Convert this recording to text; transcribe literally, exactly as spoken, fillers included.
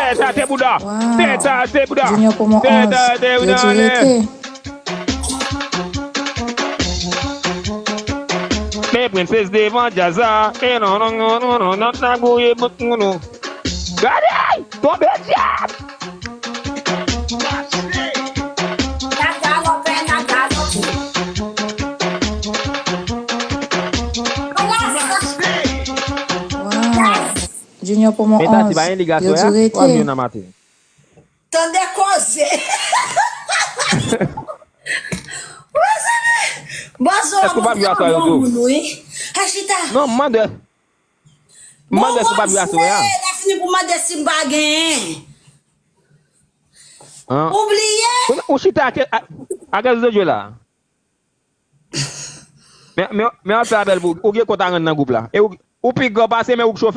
Tèt a te bouda. Tèt a te bouda. Junior Pomo Tèt a te bouda. Rete. Men Princess devan djaz la. E non, non, non, non, non, non, nan gouye bout moun. Gade! Tonbe dyab! Junior Pomo Tati pa yon lig aswè a? W ap jwe nan maten. Tande koze. Mezanmi. Bòzo a bon moun wi. Achita. Non, m mande. M mande si w p ap jwe aswè a. Lè fini pou mande si m pa genyen. Ou bliye? Ou chita ak rezo dye la. Men w ap fè apèl pou ou gen kont a rann nan gwoup la. E ou pi gran pase men ou k chofe.